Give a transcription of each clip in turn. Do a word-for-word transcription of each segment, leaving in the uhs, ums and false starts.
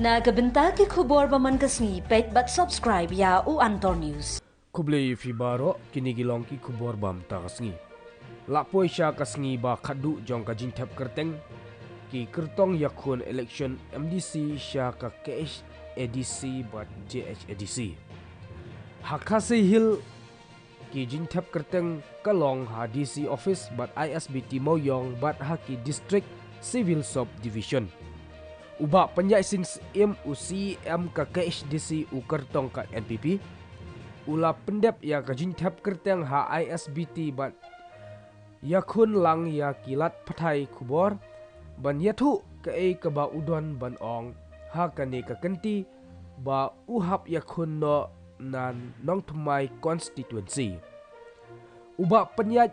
Na ka bynta ki khubor ba man ka sngi, peit bad subscribe ïa u Antor News. Khublei ïa phi baroh, kine ki long ki khubor ba mynta ka sngi. La poi sha ka sngi ba khatduh jong ka jingthep kyrteng ki kyrtong ïakhun election M D C sha ka K H A D C bad J H A D C. Ha Khasi Hills ki jingthep kyrteng ka long ha D C office bad I S B T Mawïong bad ha ki district civil subdivision. U Bah Pynïaid Sing Syiem, u C E M ka K H A D C, u kyrtong ka N P P, u la pyndep ïa ka jingthep kyrteng ha I S B T bad ïakhun lang ïa ki lad pathai khubor ban ïathuh kaei kaba u don ban ong ha kane ka kynti ba u hap ïakhun noh na Nongthymmai constituency. U Bah Pynïaid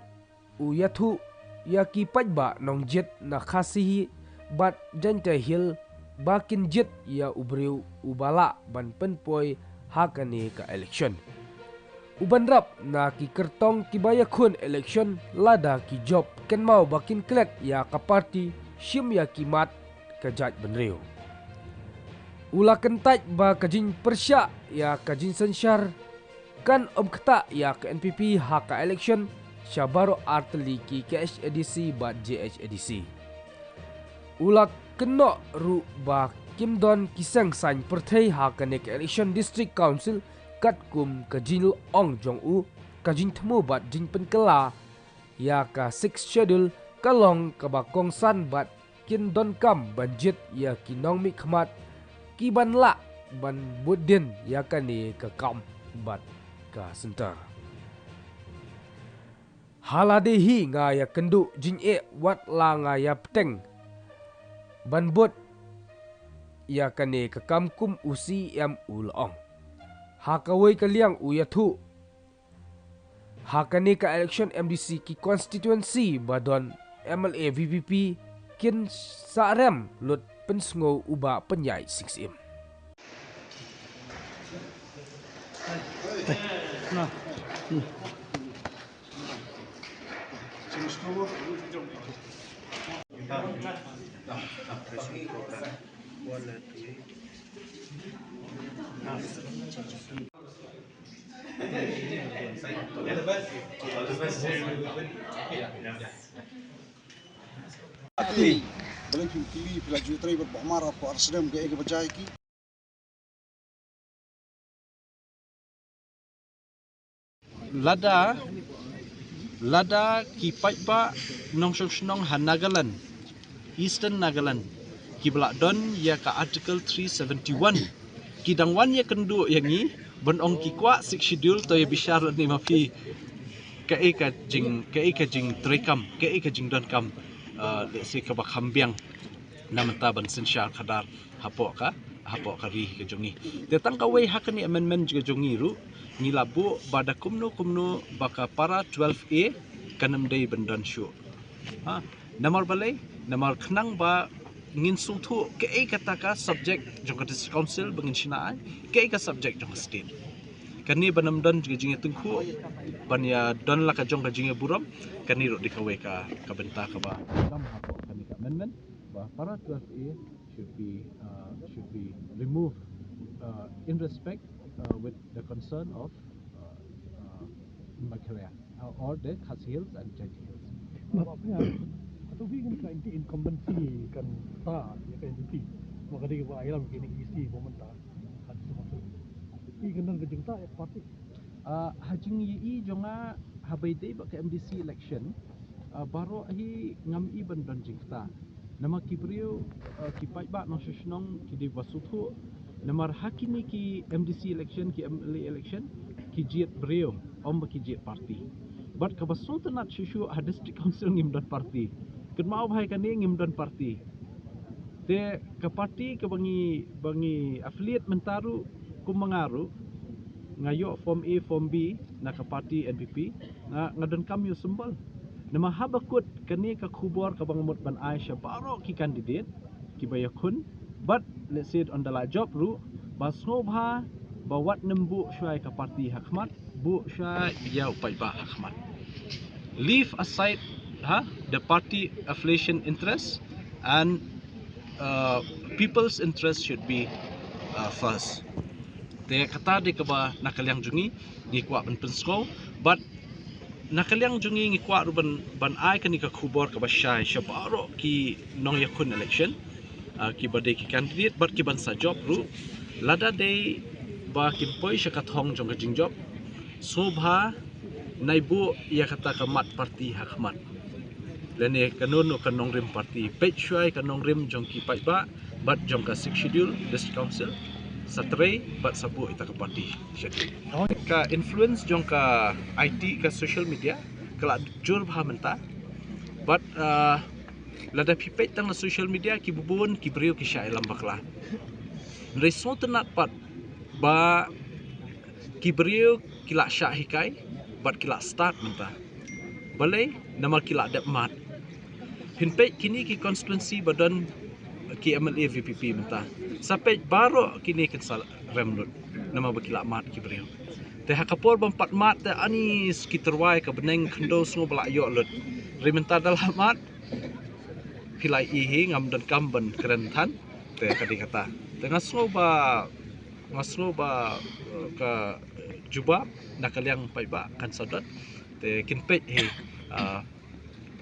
u ïathuh ïa ki paidbah nongjied na Khasi Hills bad Jaintia Hills ba kin jied ïa u briew uba lah ban pynpoi ha kane ka election. U Bah Pynïaid, na ki kyrtong kiba ïakhun election, lada ki jop, kynmaw ba kin klet ïa ka party, shim ïa ki mat ka jaitbynriew. U la kyntait ba ka jingpyrshah ïa ka jingsynshar kan ym ktah ïa ka N P P ha ka election sha baroh artylli ki K H A D C bad J H A D C. U la kynnoh ruh ba kim don ki seng saiñ pyrthei ha kane ka election District Council, katkum ka jinglong jong u, ka jingthmu bad jingpynkylla ïa ka Sixth Schedule ka long kaba kongsan bad kin donkam ban jied ïa ki nongmihkhmat kiban lah ban bud dien ïa kane ka kam bad ka centre. Ha lade hi nga ïakynduh jingeh wat la nga ïabteng ban bud ïa kane ka kam, kum u C E M u la ong. Ha kawei ka liang u ïathuh, ha kane ka election M D C ki constituency ba don M L A V P P kin sa rem lut, pynsngew u Bah Pynïaid Sing Syiem. Ati, balei phi kylli, phi la ju trei bad Bah Mar arphew ar snem, kaei kaba jia ïa ki? Lada, lada ki paidbah nongshong shnong ha Nagaland, Eastern Nagaland, kiba la don ïa ka Article three seventy-one, ki dang wan ïakynduh ïa ngi ban ong ki kwah Sixth Schedule, to ïa bishar lane ma phi, kaei ka jing, kaei ka jingtreikam, kaei ka jingdonkam, uh, let's say, kaba kham biang na mynta ban synshar khadar hapoh ka, hapoh ka ri ka jong ngi. Te tang kawei ha kane amendment ka jong ngi ruh, ngi la buh ba da kumno kumno ba ka para twelve A kan ym dei ban don shuh. Ha, namar balei, namar khnang ba ngin sngewthuh kaei kata ka subject jong ka District Council ba ngin shna ai, kaei ka subject jong ka state. Kane ban ym don ka jingïatyngkhuh, ban ïa don la ka jong ka jingïaburom, kane ruh dei kawei ka, ka bynta kaba don hapoh kane ka amendment, ba para twelve A should be, uh, should be removed, uh, in respect, uh, with the concern of, uh, uh, Meghalaya, uh, or the Khasi Hills and Jaintia Hills. Bah Pynïaid, hato phi kynmaw ka incumbency kan ktah ïa ka N P P? Ba ka dei ba ïalam ka E C ba mynta. Phi kynmaw ka jingktah ïa ka party? Ah, ha jingïohi jong nga, haba ïadei bad ka M D C election, ah, baroh hi ngam i ban don jingktah. Namar ki briew, ah, ki paidbah nongshong shnong ki dei ba sngewthuh. Namar ha kine ki M D C election, ki M L A election, ki jied briew, ym ba ki jied party. Bad kaba sngewtynnat shuh shuh, ha District Council ngim don party. Kynmaw ba ha kane ngim don party. Te ka party kaba ngi, ba ngi affiliate mynta ruh, kum ma nga ruh, nga ïoh form A, form B na ka party N P P, nga, nga donkam ïa u symbol. Namar haba kut kane ka khubor kaba nga mut ban ai sha baroh ki candidate kiba ïakhun, bad let's say on the la jop ruh, ba sngewbha ba wat nym buh shuwa ïa ka party ha khmat, buh shuwa ïa u paidbah ha khmat. Leave aside, ha, the party affiliation interest and, uh, People's interest should be uh, first. Te kata de kaba na ka liang jong ngi ngi kwah ban pynsngew, but na ka liang jong ngi ngi kwah ruh ban, ban ai kane ka khubor kaba shai sha baroh ki nongïakhun election, uh, kiba dei ki candidate bad ki ban sa jop ruh, lada dei ba kin poi sha ka thong jong ka jingjop, sngewbha nai buh ïa kata ka mat party ha khmat, lane kano kano ka nongrim party. Peit shuwa ïa ka nongrim jong ki paidbah bad jong ka Sixth Schedule District Council, sa trei bad sa buh ïa ka party. Ka influence jong ka I T, ka social media, ka la jur bha mynta. Bad uh, lada phi peit tang na social media, ki bun ki briew ki shah ïalam bakla. Hynrei sngewtynnat pat ba ki briew ki la shah hikai bad ki la start mynta. Balei? Namar ki la dep mad. Phin peit kine ki constituency ba don ki M L A V P P mynta, sa peit baroh kine kin sa rem lut namar ba ki la mad ki briew. Te ha ka por bym pat mad te ani ki tyrwa ïa ka bneng khyndew sngew ba la ïoh lut. Hynrei mynta da la mad, phi la ïohi, ngam donkam ban kren than. Te ka dei kata. Te nga sngew ba, nga sngew ba uh, ka jubab na ka liang paidbah kan sa don. Te kin peit hi uh,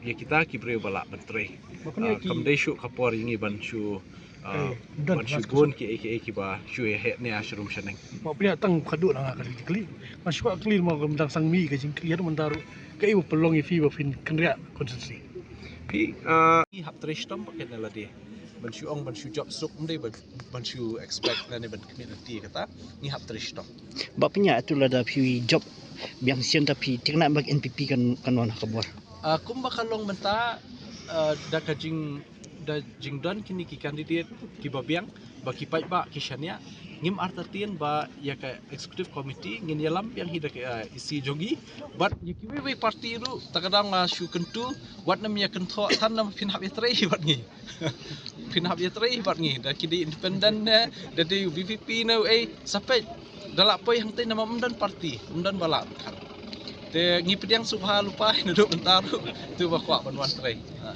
ïa kita ki briew ba lah ban trei. Ba pynïa uh, ki kam dei shuh ka por ïa ngi ban shu uh, eh, ban shu bun ki ei ki ei kiba shu ïa heh ne sha rum sha neng. Ba pynïa tang khadduh na nga ka jingkylli. Nga shu kwah kylli ma ka myndang sangmi ka jingkylli haduh mynta ruh. Kaei ba pynlong ïa phi ba phin kynriah constituency? Phi uh, ngi hap trei shitom ba kane lade. Ban shu ong ban shu jop suk ym dei ban, ban shu expect lane ban khmih lynti kata. Ngi hap trei shitom. Ba pynïa tu lada phi jop biang sien da phi tikna bak N P P kan, kan wan ha ka bor. Uh, kumba ka long mynta uh, da ka jing, da jingdon kine ki candidate kiba biang ba ki paidbah ki shaniah, ngim artatien ba ïa ka executive committee ngin ïalam biang hi da ka uh, E C jong ngi. Bad ïa kiwei wei party ruh ta ka daw nga shu kyntu, wat nym ïa kynthoh than namar phin hap ïa trei bad ngi. Phin hap ïa trei bad ngi, da ki dei independent ne, da dei V P P ne, eh, sa peit. Da lah poi hangtei namar ym don party, ym don ba lah. Te ngi pdiang sngewbha lypa naduh mynta ruh, tu ba kwah ban wan trei. Ha.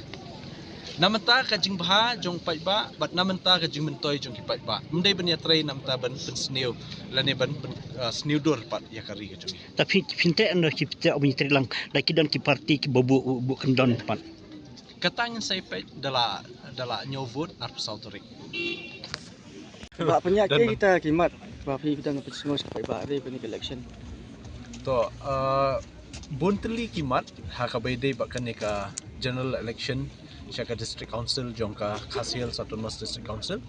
Na mynta ka jingbha jong paidbah bad na mynta ka jingmyntoi jong ki paidbah. Ym dei ban ïa trei na mynta ban pynsniew lane ban, ban uh, sniew dur pat ïa ka ri ka jong ngi. Ta phi, phin teh ynda ki phi teh ong ban ïa trei lang, la ki don ki party kiba buh, buh kyndon pat. Kata ngin sa ïa peit da la, da la ñiew vote arphew saw tarik. Ba pynïaid kita ki mat ba phi dang pynsngew sha paidbah ha kane ka election. To uh, bun tylli ki mat ha kaba ïadei bad kane ka general election sha ka District Council jong ka Khasi Hills Autonomous District Council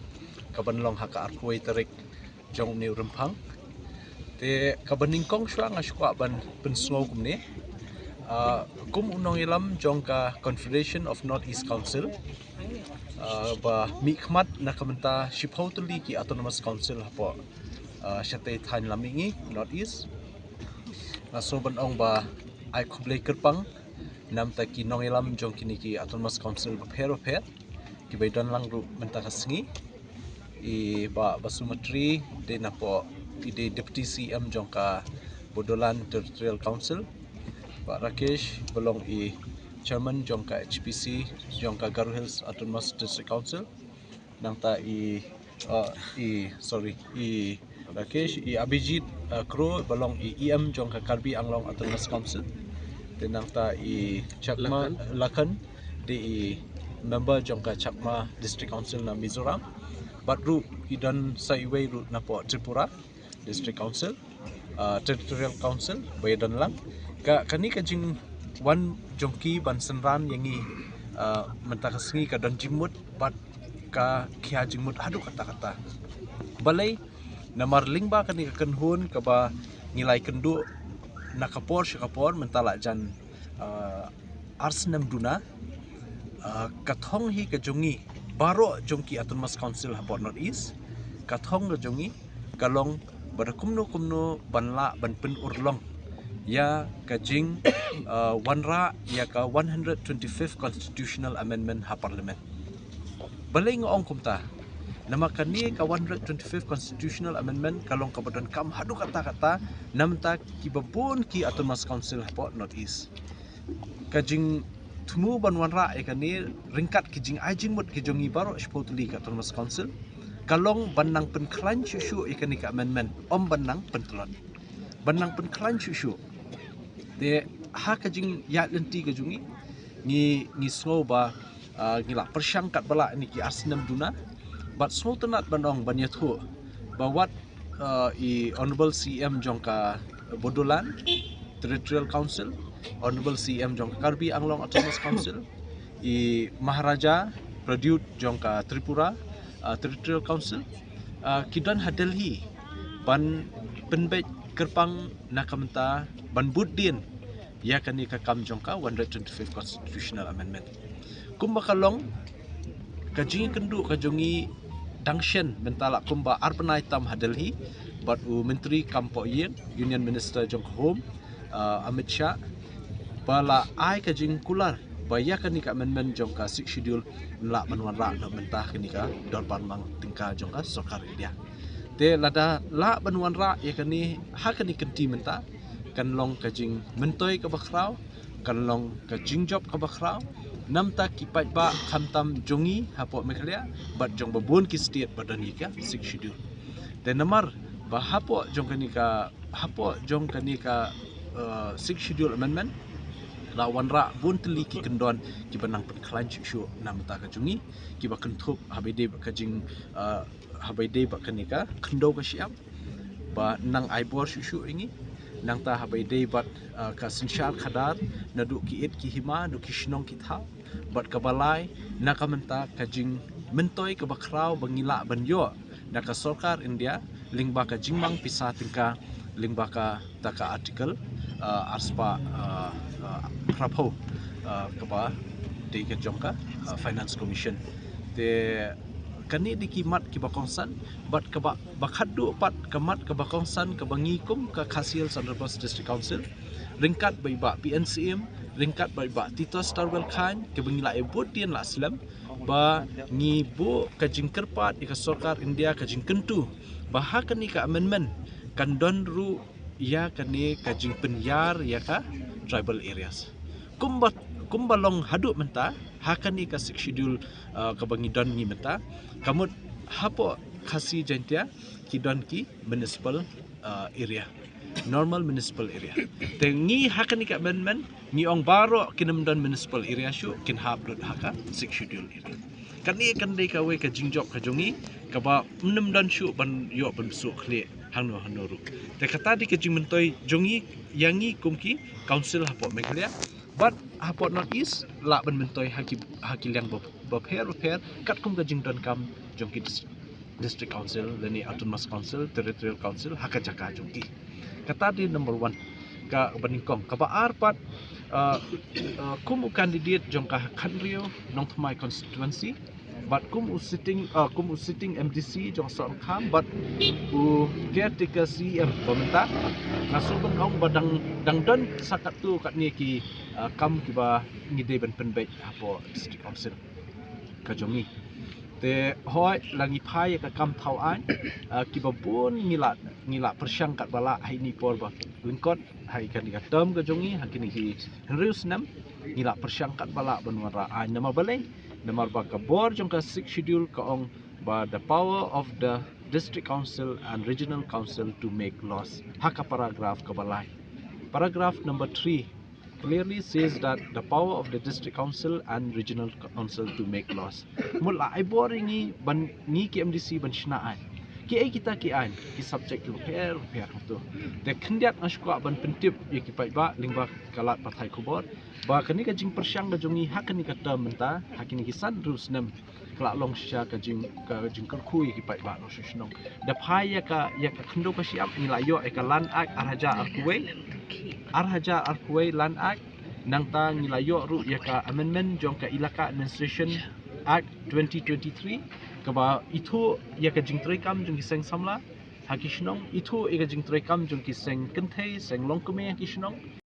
kaban long ha ka arphew wei tarik jong une u rymphang. Te kaba nyngkong shuwa nga shu kwah ban pynsngew kumne. Uh, kum u nongïalam jong ka Confederation of North East Council, uh, ba mihkhmat na ka bynta shiphew tylli ki Autonomous Council hapoh uh, shatei thaiñ lam mihngi North East. Nga sngew ban ong ba ai khublei kyrpang na bynta ki nongïalam jong kine ki Autonomous Council bapher bapher kiba ïadon lang ruh mynta ka sngi. I Bah Basumatary dei napoh, i dei Deputy C M jong ka Bodoland Territorial Council. Bah Rakesh ba long i Chairman jong ka H P C jong ka Garo Hills Autonomous District Council. Nangta i uh, i sorry i Rakesh, i Abhijit uh, Kro ba long i E M jong ka Karbi Anglong Autonomous Council. Te nangta i Chakma Lakan, Lakan dei i member jong ka Chakma District Council na Mizoram. Bad ruh i don sa iwei ruh napoh Tripura District Council, uh, Territorial Council ba ïadon lang. Ka, kane ka jingwan jong ki ban synran ïa ngi uh, mynta ka sngi ka don jingmut bad ka khia jingmut haduh katta katta. Balei? Namar lyngba kane ka kynhun kaba ngi la ïakynduh na ka por sha ka por mynta la jan uh, ar snem duna, uh, ka thong hi ka jong ngi baroh jong ki Autonomous Council hapoh North East, ka thong ka jong ngi ka long ba da kumno kumno ban lah ban pynurlong ïa ka jing uh, wanrah ïa ka one hundred twenty-fifth Constitutional Amendment ha Parliament. Balei nga ong kumta? Namar kane ka one hundred twenty-fifth Constitutional Amendment ka long kaba donkam haduh katta katta na bynta kiba bun ki Autonomous Council hapoh North East. Ka jing thmu ban wanrah ïa kane ryngkat ki jingai jingmut ki jong ngi baroh shiphew tylli ka Autonomous Council ka long ban nang pynkhlaiñ shuh shuh ïa kane ka amendment, ym ban nang pyntlot, ban nang pynkhlaiñ shuh shuh. Te ha ka jingïaid lynti ka jong ngi, ngi ngi sngew ba, ah, ngi la pyrshang katba lah ïa kine ki ar snem duna, bad sngewtynnad ban ong, ban ïathuh ba wat, ah, i Honourable C M jong ka Bodoland Territorial Council, Honourable C M jong ka Karbi Anglong Autonomous Council, i Maharaja Pradyut jong ka Tripura, ah, Territorial Council, ah, ki don ha Delhi ban pynbeit kyrpang na ka bynta ban bud dien ïa kane ka kam jong ka one hundred twenty-fifth Constitutional Amendment. Kumba ka long, ka jingïakynduh ka jong ngi dang shen mynta la kumba ar bnai tam ha Delhi bad u Myntri Kam Pohïing, Union Minister jong ka Home, ah, Amit Shah, ba la ai ka jingkular ba ïa kane ka amendment jong ka Sixth Schedule yn lah ban wanrah noh mynta ha kane ka dorbar mang tyngka jong ka Sorkar India. Te lada lah ban wanrah ïa kane ha kane ka kynti mynta, kan long ka jingmyntoi kaba khraw, kan long ka jingjop kaba khraw na ka bynta ki paidbah khamtam jong ngi hapoh Meghalaya bad jong ba bun ki state ba don ïa ka Sixth Schedule. Te namar ba hapoh jong kane ka, hapoh jong kane ka, eh, Sixth Schedule Amendment la wanrah bun tylli ki kyndon kiba nang pynkhlaiñ shuh shuh na ka bynta ka jong ngi, kiba kynthup haba ïadei bad ka jing, eh, haba ïadei bad kane ka khyndew ka shyiap, ba nang ai bor shuh shuh ïa ngi. Nangta haba ïadei bad, ah, ka synshar khadar, naduh ki it ki hima, naduh ki shnong ki thaw, bad kaba lai na ka bynta ka jingmyntoi kaba khraw ba ngi lah ban ïoh na ka Sorkar India lyngba ka jingmang pisa tyngka lyngba kata ka Article, ah, arspah, ah, ah, phraphew, ah, kaba dei ka jong ka, ah, Finance Commission. Te kane dei ki mat kiba kongsan, bad kaba, ba khatduh pat ka mat kaba kongsan kaba ngi kum ka Khasi Hills Underbrush District Council, ryngkat bad i Bah P N Syiem, ryngkat bad i Bah Titosstarwell Chyne, kaba ngi la ïa bud dien la slem, ba ngi buh ka jingkyrpad ïa ka Sorkar India, ka jingkyntu ba ha kane ka amendment kan don ruh ïa kane ka jingpynïar ïa ka tribal areas. Kumba, kumba long haduh mynta ha kane ka Sixth Schedule, ah, kaba ngi don ngi mynta, ka mut hapoh Khasi Jaintia ki don ki municipal, ah, area, normal municipal area. Te ngi ha kane ka amendment ngi ong baroh kin ym don municipal area shuh, kin hap lut ha ka Sixth Schedule area. Kane kan dei kawei ka jingjop ka jong ngi kaba ym don shuh ban ïoh ban bsuh khlieh hangno hangno ruh. Te kata dei ka jingmyntoi jong ngi ïa ngi kum ki council hapoh Meghalaya bad hapoh North East lah ban myntoi ha ki, ha ki liang bapher bapher katkum ka jingdonkam jong ki dis-, District Council lane Autonomous Council, Territorial Council ha ka jaka jong ki. Kata dei number one kaba nyngkong. Kaba ar pat, ah, ah, kum u candidate jong ka khathynriew Nongthymmai constituency bad kum u sitting, ah, kum u sitting M D C jong Sohryngkham bad u caretaker C E M ba mynta, nga sngewbha ban ong ba dang, dang don sa katto katne ki, ah, kam kiba ngi dei ban pynbeit hapoh District Council ka jong ngi. Te hooid la ngi phai ïa ka kam thaw aiñ, ah, kiba bun ngi la, ngi la pyrshang katba lah ha ine i por ba lyngkot ha kane ka term ka jong ngi ha kine ki hynriew snem, ngi la pyrshang katba lah ban wanrah aiñ. Namar balei? Namar ba ka bor jong ka Sixth Schedule ka ong ba the power of the District Council and Regional Council to make laws, ha ka paragraph kaba lai. Paragraph number three clearly says that the power of the District Council and Regional Council to make laws. Mut la ai bor ïa ngi ban, ngi ki M D C ban shna aiñ. Kiei kita ki aiñ? Ki subject ki bapher bapher hato. Te khyndiat nga sngewkwah ban pyntip ïa ki paidbah lyngba ka lad pathai khubor ba kane ka jingpyrshang ka jong ngi ha kane ka term mynta, ha kine ki san hynriew snem, ka la long shisha ka jing, ka jingkyrkhu ïa ki paidbah nongshong shnong. Da phai ïa ka, ïa ka khyndew ka shyiap ngi la ïoh ïa ka Land Act ar hajar arphew wei, ar hajar arphew wei Land Act, nangta ngi la ïoh ruh ïa ka amendment jong ka Elaka Administration Act twenty twenty-three, kaba ithuh ïa ka jingtreikam jong ki seng samla ha ki shnong, ithuh ïa ka jingtreikam jong ki seng kynthei, seng longkmie ha ki shnong.